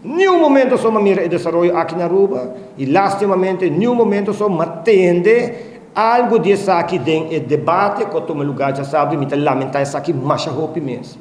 Niun momento so m'a mira e desaroyo aki na Aruba y lastimamente niun momento so m'a tende algo di esaki den e debate cu a tuma lugar djasabra y mi ta lamenta esaki masha hopi mes.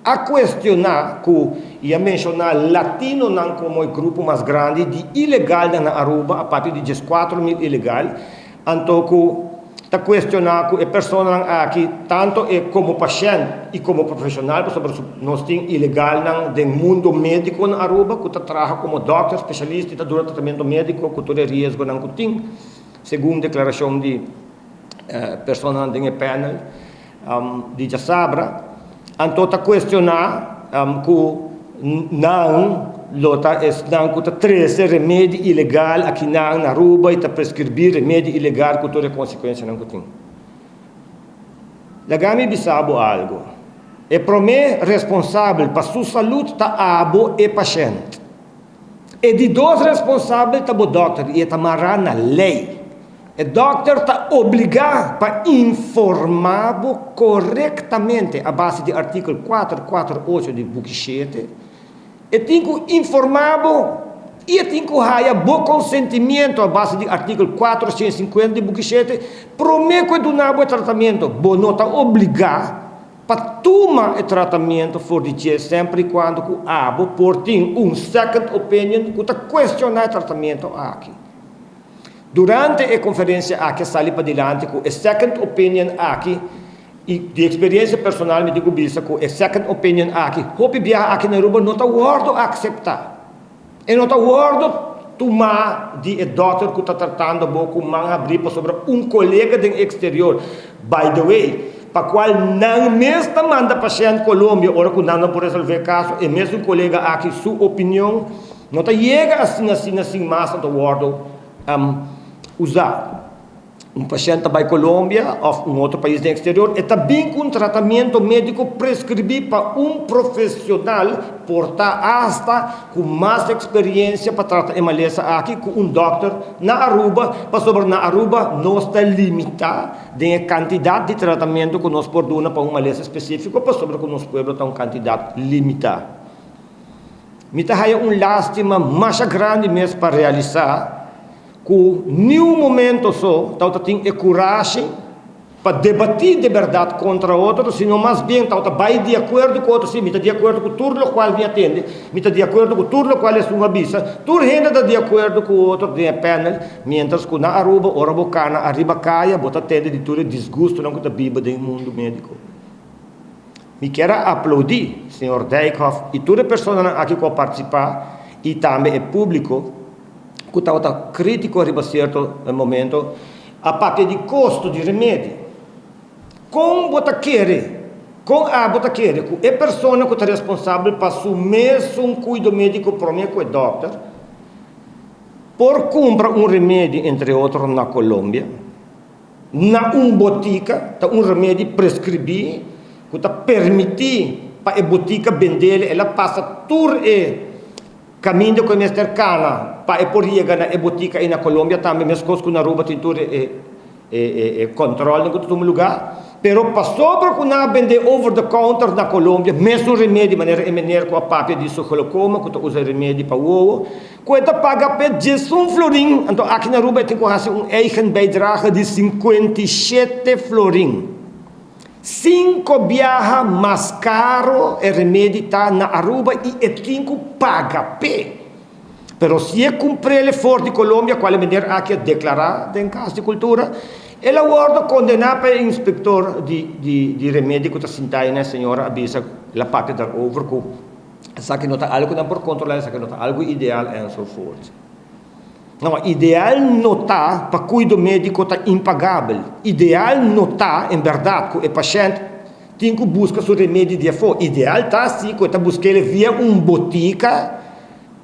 A cuestiona cu y a menciona latinonan como e grupo mas grandi di ilegalnan na Aruba a papia di 14.000 ilegal, anto cu ta cuestiona cu e personanan aki tanto e como pashent y como profesional pasobra nos tin ilegalnan den mundo medico na Aruba cu ta traha como dokter, specialista y ta duna tratamento medico cu tur e riesgonan cu tin segun declaracion di personanan den e panel di djasabra. Anto ta cuestiona cu nan lo ta esnan cu ta trece remedi ilegal akinan na Aruba y ta prescribi remedi ilegal cu tur e consecuencianan cu tin. Laga mi bisa bo algo, e prome responsabel pa su salud ta abo e pashent. E di dos responsabel ta bo dokter y e ta mara na ley. E dokter ta obliga pa informa bo korektamente a base di artikel kuater kuater ocho di buki shete. E tin ku informa bo y e tin ku haya bo konsentimiento a base di artikel 450 di buki shete prome ku e duna bo e tratamiento. Bo no ta obliga pa tuma e tratamiento for di dje semper y cuando cu abo por tin un second opinion cu ta cuestiona e tratamiento aki. Durante e conferencia aki a sali padilanti cu e second opinion aki y di experiencia personal mi tin cu bisa cu e second opinion aki hopi biaha aki na Aruba no ta wordo acepta. E no ta wordo tuma di e dokter cu ta tratando bo cu man habri pasobra un colega den exterior, by the way, pa cual nan mes ta manda pashent Colombia ora cu nan no por resolve e caso, e mesun colega aki su opinion no ta yega asina asina sin mas no ta wordo usa. Un pashent ta bai Colombia of un otro pais den exterior, e ta bin cu un tratamiento medico prescribi pa un profesional, por ta hasta cu mas experiencia pa trata e malesa aki cu un dokter na Aruba, pasobra na Aruba nos ta limita den e cantidad di tratamiento cu nos por duna pa un malesa specifico pasobra cu nos pueblo ta un cantidad limita. Mi ta haya un lastima masha grandi mes pa realisa Ku niun momento so tabata tin e kurashi pa debatí de bèrdat kontra otro, sino mas bien tabata bai di akuerdo ku otro, sí, mi ta di akuerdo ku tur lokual mi a tende, mi ta di akuerdo ku tur lokual esun a bisa, tur hende ta di akuerdo ku otro den e panel, miéntras ku na Aruba ora bo kana ariba kaya bo ta tende di tur e disgustonan ku ta biba den mundu médiko. Mi kier a aplaudí señor Dijkhoff i tur e personanan aki ku a partisipá i tambe e públiko. ku tabata krítiko riba sierto momento, a papia di kosto di remedi. Kon bo ta kere, kon abo ta kere ku e persona ku ta responsabel pa su mesun kuido médiko promé ku e dòkter, por kumpra un remedi entre otro na Colombia, na un botika, ta un remedi preskribí ku ta permití pa e botika bendel, el a pasa tur e Caminda cu e mester cana pa e por yega na e botica ey na Colombia tambe mescos cu na Aruba tin tur e controlnan cu ta tuma lugar. Pero pasobra cu nan a bende over the counter na Colombia mesun remedi manera e meneer cu a papia di su glaucoma cu ta usa remedi pa wowo cu e ta paga p'e diesun florin anto aki na Aruba e tin cu haci un eigen bijdrage di 57 florin. Cinco biaha mas caro e remedi ta na Aruba y e tin cu paga p'e. Pero si e cumprele for di Colombia, cual e meneer aki a declara den Cas di Cultura, el a wordo condena pa e inspector di di remedi cu ta sinta ayi na e señora a bisa, el a papia daarover cu esaki no ta algo cu nan por controla, esaki no ta algo ideal enzovoort. No, ideal no ta pa kuido médiko ta impagabel. Ideal no ta, en bèrdat, ku e pashènt tin ku buska su remedi di afó. Ideal ta si ku e ta busk'el via un botika,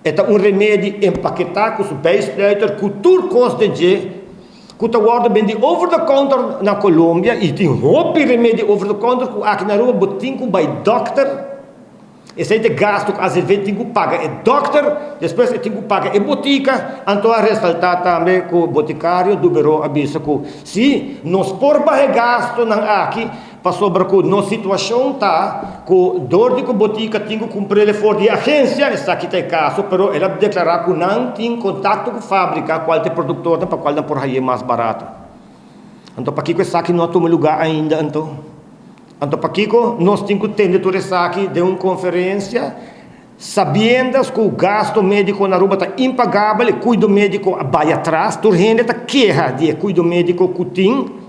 e ta un remedi empaketá ku su bijsluiter, ku tur kos den dje, ku ta wòrdu bendí over the counter na Colombia, i tin hopi remedi over the counter ku aki na Aruba bo tin ku bai dòkter. Esei ta e gastu ku azv tin ku paga e dòkter, despues e tin ku paga e botika. Anto a resaltá tambe ku botikario Duberó a bisa ku si nos por baha e gastunan aki. Pasobra ku nos situashon ta ku dor di ku botika tin ku kumpr'el for di agensia, esaki ta e kaso, pero el a deklará ku nan tin kontakto ku fábrika kual ta e produktornan pa kual nan por hañ'é mas barato. Anto pakiko esaki no a tuma lugá ainda anto? Anto pakiko nos tin ku tende tur esaki den un konferensia sabiendas ku gasto médiko na Aruba ta impagabel, e kuido médiko a bai atras, tur hende ta keha di e kuido médiko ku tin.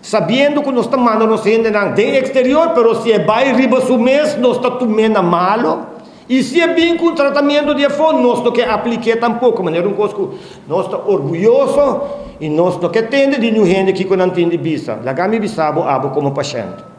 Sabiendo cu nos ta manda nos hendenan den exterior, pero si e bay riba su mes nos ta tum'é na malo, y si e bin cu un tratamiento di afó nos no ke aplik'é tampoco, manera un cos cu nos ta orguyoso y nos no ke tende di niun hende kico nan tin di bisa. Laga mi bisa bo abo como pashent.